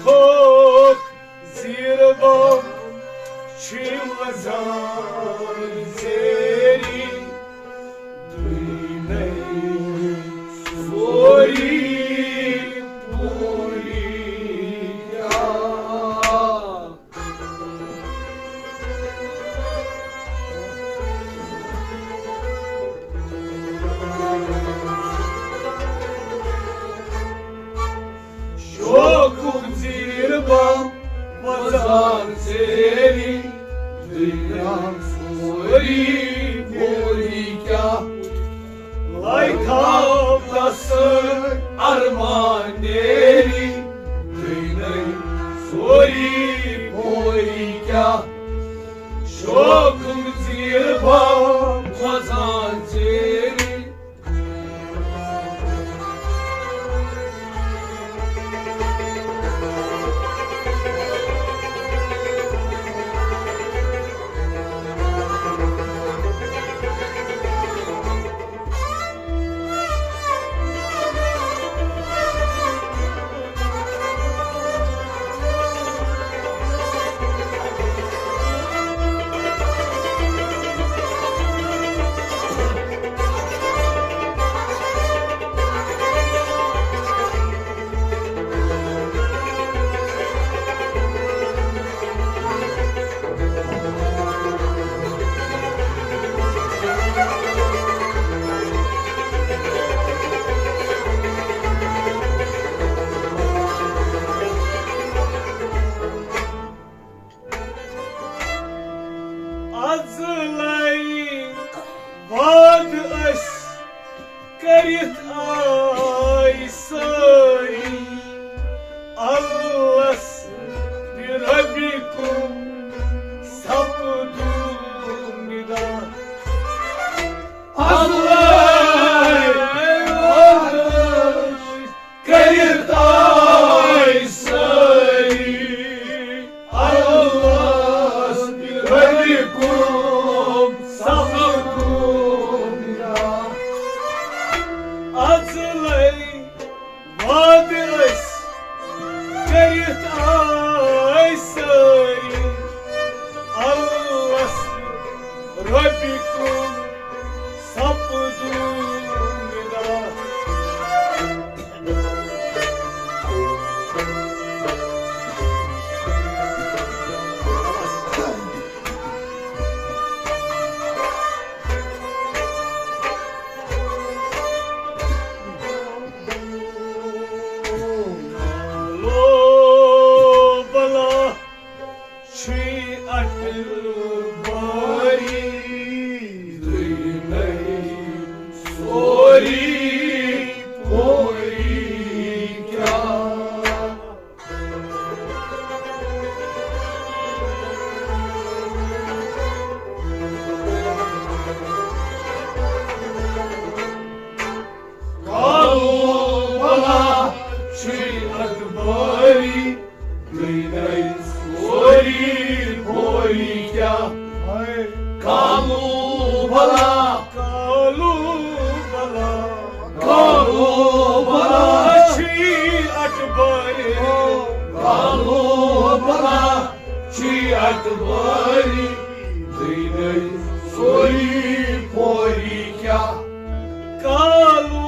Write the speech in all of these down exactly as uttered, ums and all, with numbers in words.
شوخُک زیٖر بم چھِ وزان ژیری، دوٚیمے سوری پوری کیٛاہ۔ شوخُک زیٖر بم وزان ژیری، دُنیا سوری پوری کیٛاہ۔ لایتھاو تس ارمان نیری، دُنیا سوری پوری کیٛاہ۔ شوخُک زیٖر بم وزان ژیری۔ از لے وعد أسۍ کٔرِتھ آے سٲری، اللس بربکم سپدو ندا۔ از لے وعد أسۍ کٔرِتھ آے سٲری، اللس بربکم سپدو ندا۔ از لے وعد أسۍ کٔرِتھ آے سٲری، اللس بربکم سپدو ندا۔ لو بلا چھُے اٹھ باری، دوٚیمے سوری پوری کیٛاہ۔ کالو بلا چھُے اکبری، دوٚیمے سوری پوری کیٛاہ۔ کالو بلا، کالو بلا، کالو بلا چھُے اکبری۔ کالو بلا چھُے اکبری، دوٚیمے سوری پوری کیٛاہ۔ کالو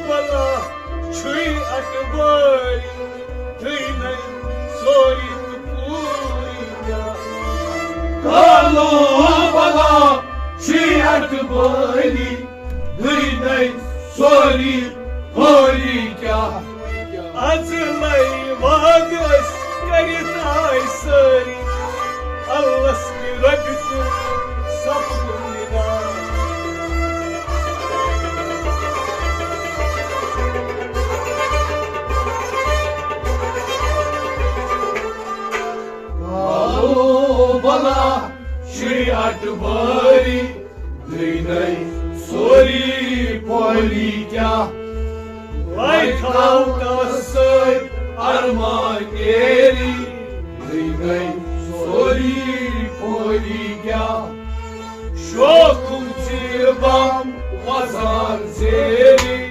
بلا چھُے اکبری، دوٚیمے سوری تہٕ پوری کیٛاہ۔ کالو بلا چھُے اکبری، دوٚیمے سوری پوری کیٛاہ۔ از لے وعد أسۍ کٔرِتھ آے سٲری، اللس بربکم سپدو ندا۔ باری، دٕے نَے سوری پوری کیٛاہ؟ وۄنۍ تھاو تس سۭتۍ ارمان ایری، دٕے نَے سوری پوری کیٛاہ؟ شوقُک زیر بام وزان زیری۔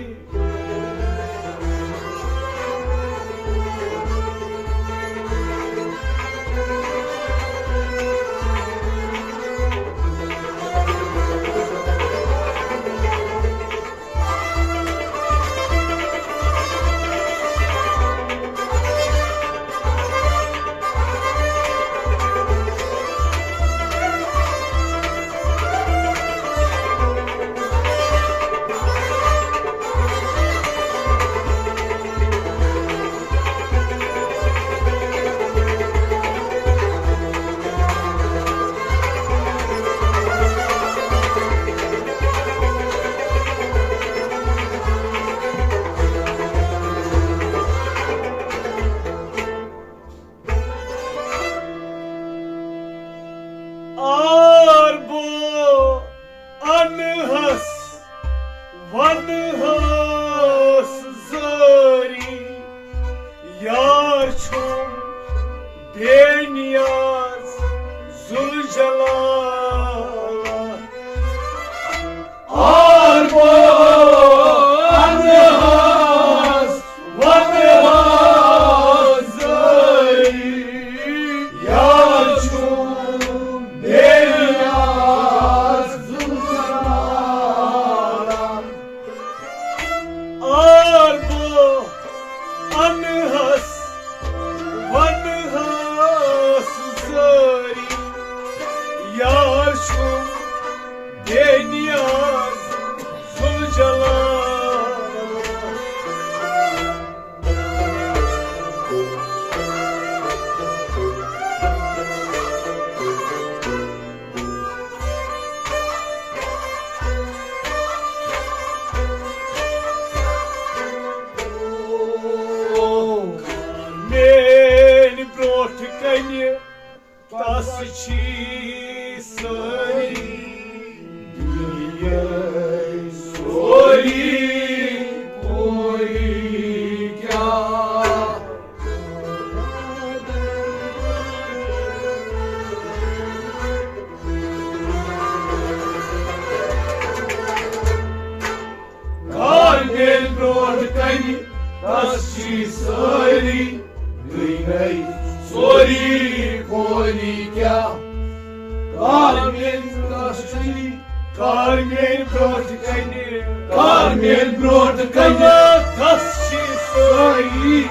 آر بو انہس ونہس زٲری، یار چھُم بے نیاز ذوالجلال۔ آر بو انہس ونہس زٲری، یار چھُم بے نیاز ذوالجلال۔ آر بو انہس ونہس زٲری، یار چھُم بے نیاز ذوالجلال۔ میٲنۍ برٛونٛٹھ کنہِ تس چھی سٲری دُنیاہٕے سورُے۔ پوری کیٛاہ؟ کار میٲنۍ برٛونٛٹھ کنہِ تس چھی سٲری دُنیاہٕے سورُے۔ پوری کیٛاہ؟ کار میٲنۍ برٛونٛٹھ کنہِ، کار میٲنۍ برٛونٛٹھ کنہِ، کار میٲنۍ برٛونٛٹھ کنہِ تس چھی سٲری۔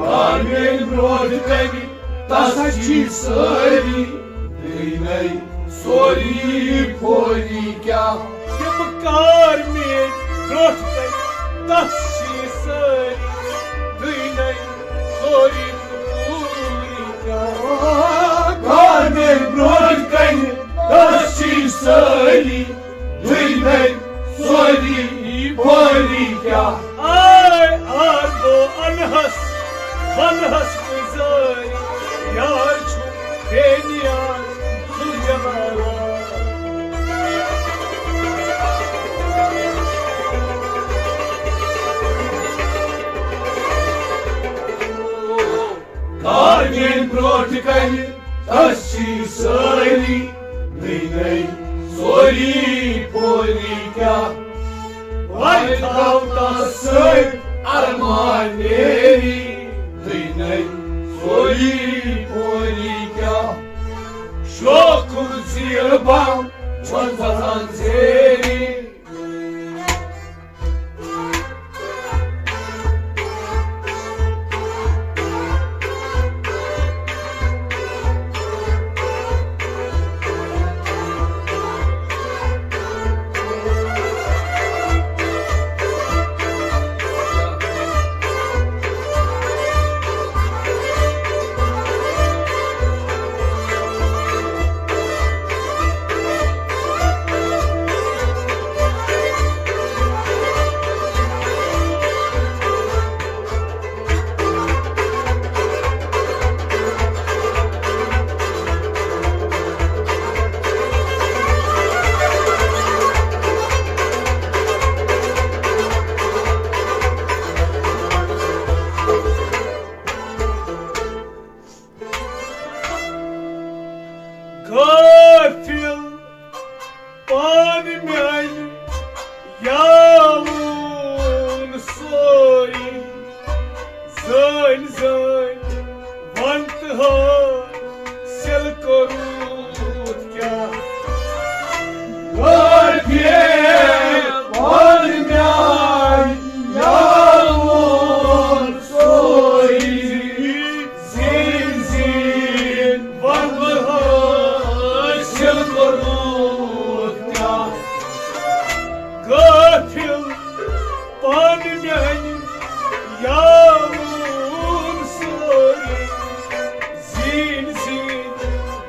کار میٲنۍ برٛونٛٹھ کنہِ تس چھی سٲری دُنیاہٕے سورُے۔ پوری کیٛاہ؟ تِم کار میٲنۍ برٛونٛٹھ کنہِ تس چھی سٲری دُنیاہٕے سورُے۔ پوری کیٛاہ؟ کار میٲنۍ برٛونٛٹھ کنہِ تس چھی سٲری دُنیاہٕے سورُے۔ پوری کیٛاہ؟ آے آر بو انہس ونہس گُزٲرۍ، یار چھُ بے نیاز ذوالجلال۔ کار میٲنۍ برٛونٛٹھ کنہِ تس چھی سٲری دُنیاہٕے سورُے۔ پوری کیٛاہ؟ وۄنۍ تھاو تس سۭتۍ ارمان ایری دُنیاہٕے سورُے۔ پوری کیٛاہ؟ شوقُک زیر بام چھُ وزان زیری۔ غافل پان میانہِ یاوُن سورُے، زٲنۍ زٲنۍ وَن تہٕ حٲصِل کوٚرُتھ کیٛاہ؟ غافل پان میانہِ یاوُن سورُے، زین زین ونہٕ حٲصِل کوٚرمُت کیٛاہ؟ غافل پانہٕ میانہِ یاوُن سورُے، زین زین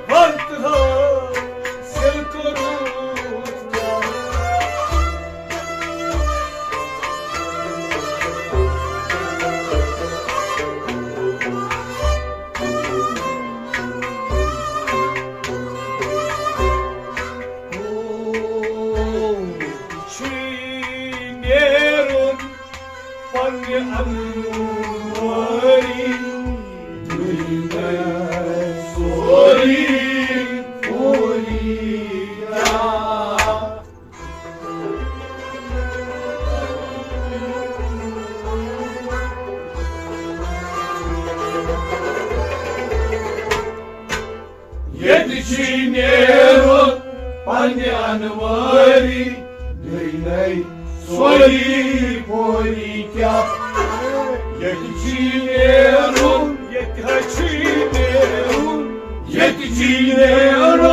ونہٕ حٲصِل کوٚرمُت کیٛاہ؟ چھُے نیرُن پننہِ انوٲری، دُنیا سورُے پوری کیٛاہ؟ ییٚتہِ چھُے نیرُن پننہِ انوٲری، دُنیا سورُے پوری کیٛاہ؟ ییٚتہِ چھُے نیرُن، ییٚتہِ حظ چھُے نیرُن، ییٚتہِ چھُے نیرُن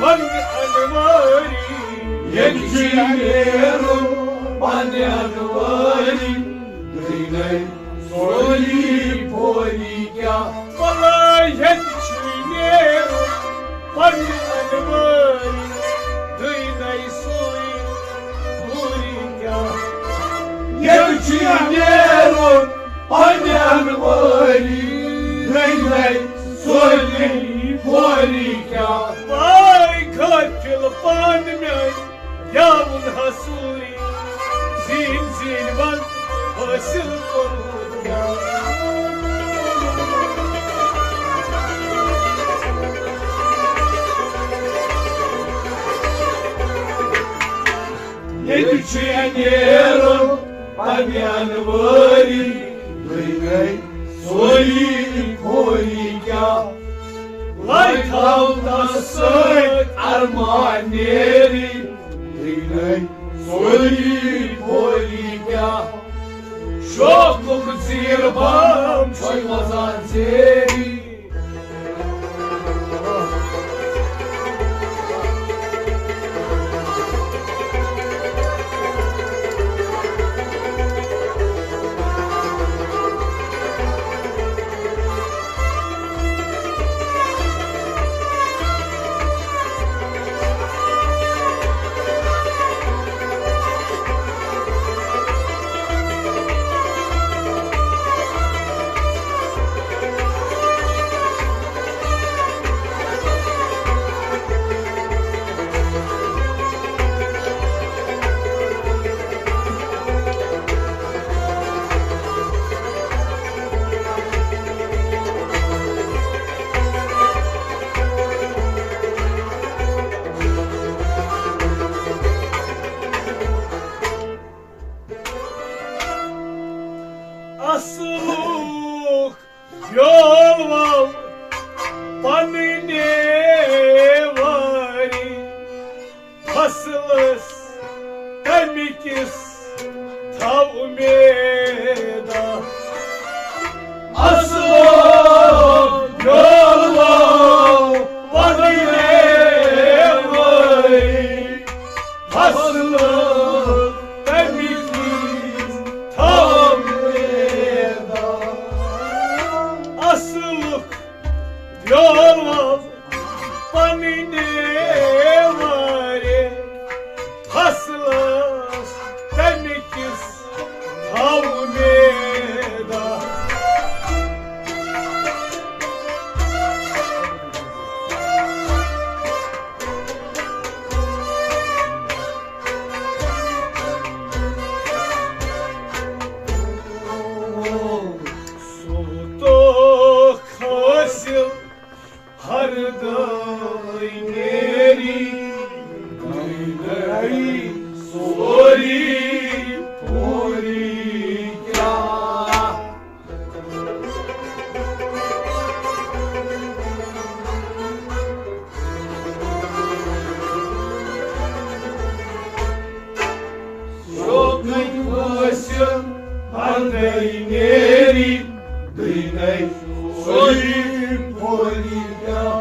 پننہِ انوٲری، ییٚتہِ چھُے نیرُن پننہِ انوٲری، دُنیا سورُے پوری کیٛاہ؟ وَلہٕ ییٚتہِ چھُے نیرُن پننہِ انوٲری، دُنیا سورُے پوری کیٛاہ؟ ییٚتہِ چھُے نیرُن پننہِ انوٲری، دُنیا سورُے پوری کیٛاہ؟ واے غافل پان میانہِ یاوُن حصوٗری، زیٖنۍ زیٖنۍ وَن حٲصِل کوٚرمُت کیٛاہ؟ ییٚتہِ چھُے نیرُن پننہِ انوٲری، دُنیا سورُے پوری کیٛاہ؟ لَے تھاو تَس سۭتۍ ارمان نیری، دُنیا سورُے پوری کیٛاہ؟ شوقُک زیٖر بام چھُے وَزان زیری۔ اصلُک بیول وَو پنٕنۍ وٲری، فصلس تَمہِ کِس تھاو اُمیدا۔ اصلُک بیول وَو پنٕنۍ وٲری، فصل تَمہِ کِس تھاو اُمیدا۔ اصلُک بیول وَو پنٕنۍ وٲری، فصلس تَمہِ کِس تھاو اُمیدا۔ سُہ توکھ حٲصِل ہر دۄہ۔ نیری، گٔے سوری پوری کیٛاہ؟ شوقٕکۍ حٲصِل ہردَے نیری، دٕنَے سوری پوری کیٛاہ؟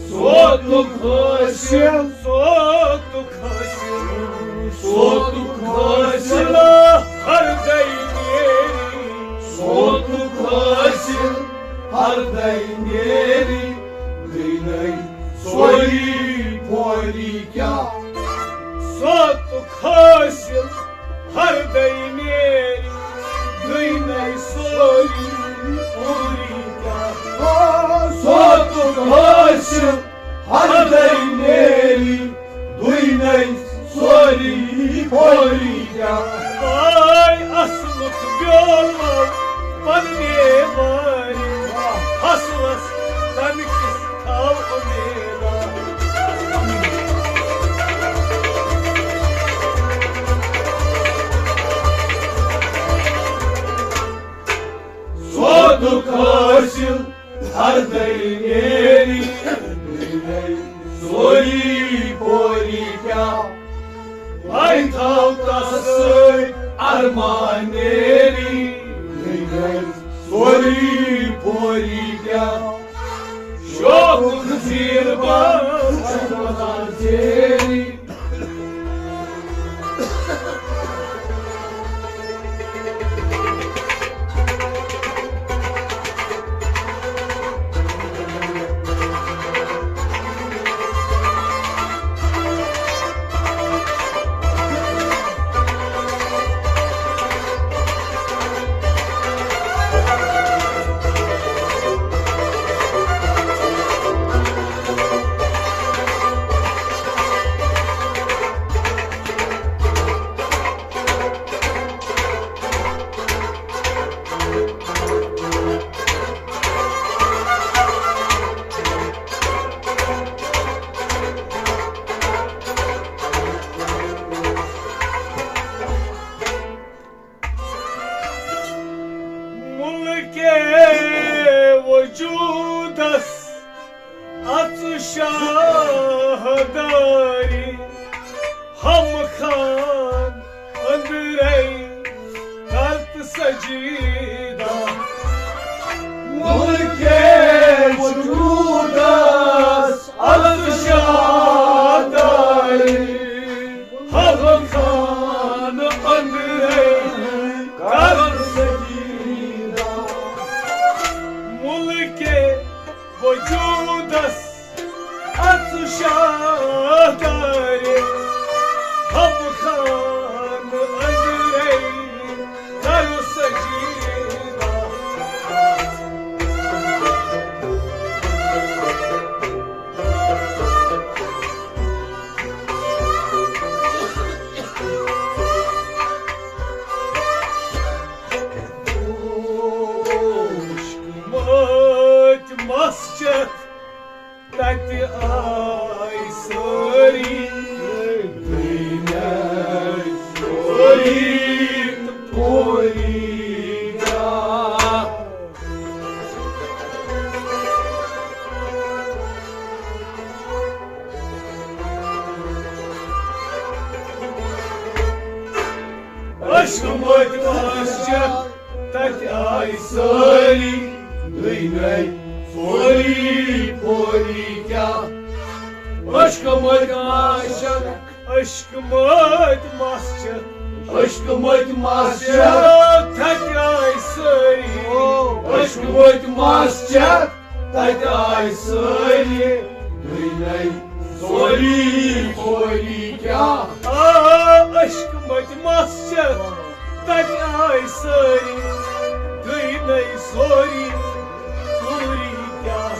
صوتُک حٲصِل، صوتُک حٲصِل، صوتُک حٲصِل ہردَے نیری، صوتُک حٲصِل ہردَے نیری، دٕنَے سوری پوری کیٛاہ؟ صوتُک حٲصِل ہردَے نیری، دٕنَے سوری پوری کیٛاہ؟ صوتُک حٲصِل ہردَے نیری، دٕنَے سوری پوری کیٛاہ؟ آے اصلُک بیول وَو پننہِ وارِ، فصلس تمہِ کِس تھاو اُمیدا۔ صوتُک حٲصِل ہردَے نیری، دٕنَے سوری پوری کیٛاہ؟ وۄنۍ تھاو تس سۭتۍ ارمان نیری، دٕنَے سوری پوری کیٛاہ؟ شوقُک زیٖر بار چھُ روزان زیری۔ مُلکہِ وجوٗدس اژٕ شاہدارِ، ہم خان أنٛدرَے کر تہٕ سجیدہ۔ مُلکہِ وجوٗدس اژٕ شاہدارِ، ہم خان أنٛدرَے کر سجیدہ۔ مُلکہِ وجوٗدس اژٕ شاہدارِ، ہم خان أنٛدرَے کر سجیدہ۔ عشق مٲتۍ مس چٮ۪تھ تتہِ آے سٲری، دُنیاہٕکۍ سٲری تہٕ پوٗری جان۔ عشق مٲتۍ مس چٮ۪تھ تتہِ آے سٲری، دُنیاہٕکۍ سٲری پوٗری کیٛاہ؟ عشق مٲتۍ مس چٮ۪تھ، عشق مٲتۍ مس چٮ۪تھ، عشق مٲتۍ مس چٮ۪تھ تتہِ آے سٲری۔ عشق مٲتۍ مس چٮ۪تھ تتہِ آے سٲری، دُنیاہٕکۍ سٲری پوٗری کیٛاہ؟ آ، عشق مٲتۍ مس چٮ۪تھ تتہِ آے سٲری، دُنیاہٕکۍ سٲری پوٗری کیٛاہ؟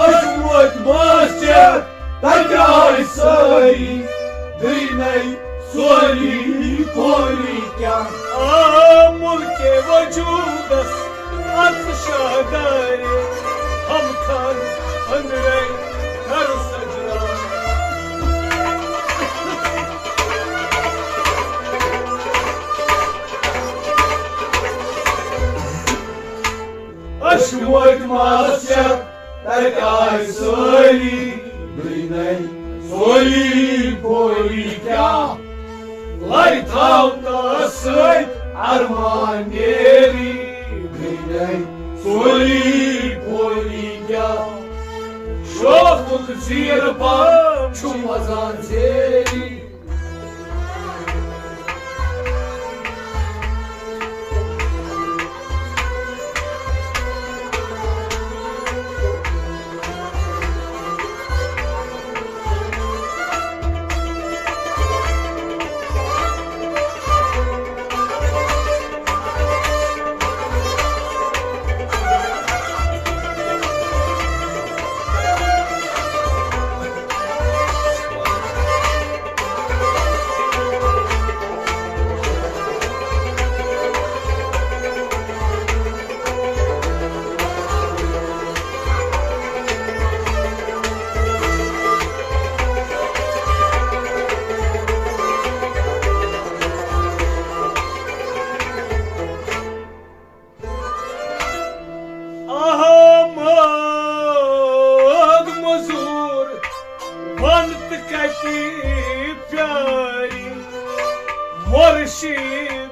عشق مٲتۍ مس چٮ۪تھ تتہِ آے سٲری، دُنیاہٕکۍ سٲری پوٗری کیٛاہ؟ آ، مُلکہِ وجوٗدس اژٕ شاہدارِ، ہم خان أنٛدرَے دُنیاہٕے سورُے پوری کیٛاہ، لَے تھاو تَس سۭتۍ اَرمان نیری۔ دُنیاہٕے سورُے پوری کیٛاہ، شوقُک زیٖر پام چھُ وَزان زیری۔ احمد مزور، ون تہٕ کتہِ پیاری مرشد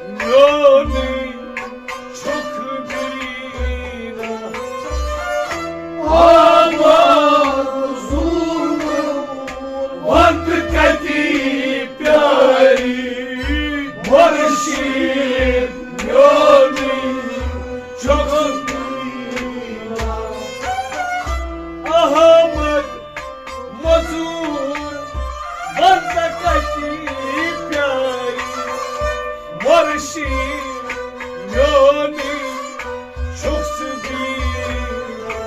میونُے چھُکھ بینا۔ احمد مزور، ون تہٕ کتہِ پیاری مرشد میونُے چھُکھ بینا۔ احمد مزور، ون تہٕ کتہِ پیاری مرشد میونُے چھُکھ بینا۔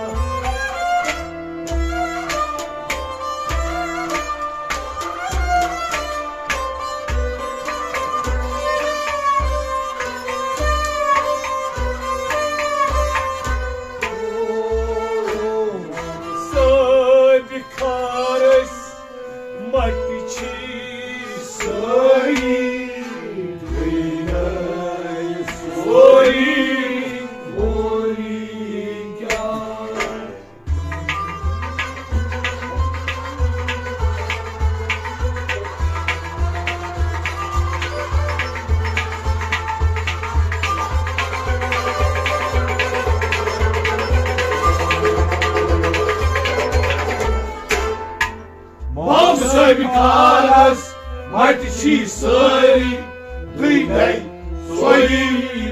سٲبِق خار ٲسۍ، مٹہِ چھِ سٲری، سٲری، سٲری کیٛاہ؟ مام صٲبِ خارس مٹہِ چھی سٲری، دُنیاہٕے سورُے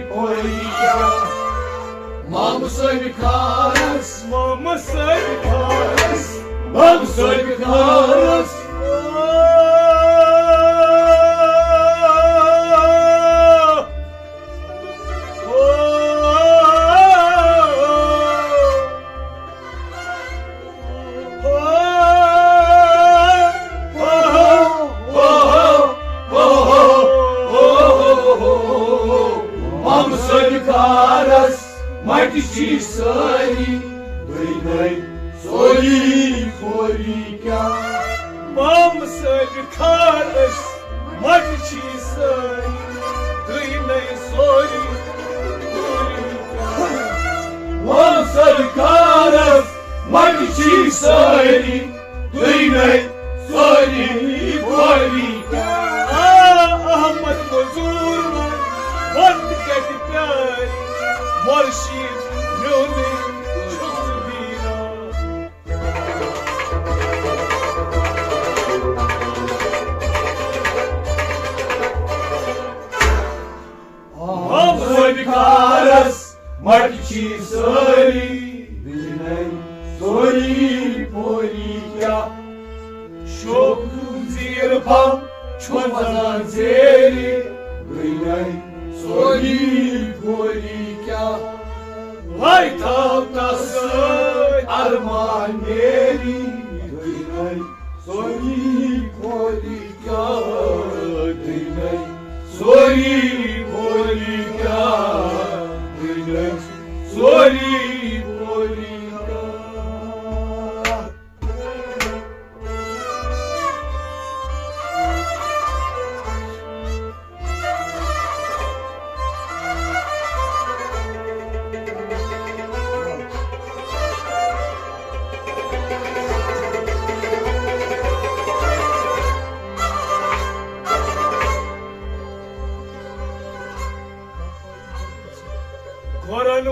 پوری کیٛاہ۔ مام صٲبِ خارس، مام صٲبِ خارس، مام صٲبِ خارس۔ مام صٲبِ خارس مٹہِ چھی سٲری، دُنیاہٕے سورُے پوری کیٛاہ؟ مام صٲبِ خارس مٹہِ چھی سٲری، دُنیاہٕے سورُے پوری کیٛاہ؟ مام صٲبِ خارس مٹہِ چھی سٲری، دُنیاہٕے سورُے پوری کیٛاہ؟ آ، احمد مزور، ون تہٕ کتہِ پیاری مرشد میونُے چھُکھ بینا۔ مام صٲبِ خارس مٹہِ چھی سٲری، دُنیاہٕے سورُے پوری کیٛاہ؟ شوقُک زیٖر پام چھُ وَزان زیری، دُنیاہٕے سورُے پوری کیٛاہ؟ لَے تھاو تَس سۭتۍ اَرمان نیری، دُنیاہٕے سورُے پوری کیٛاہ؟ دُنیاہٕے سورُے پوری کیٛاہ؟ دُنیاہٕے سورُے پوری کیٛاہ؟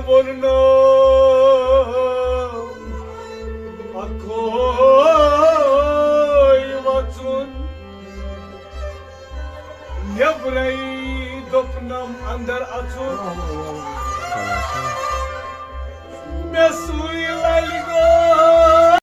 ووٚننو اکھوے وژُن، نیبرے دوٚپنم اندر اژُن۔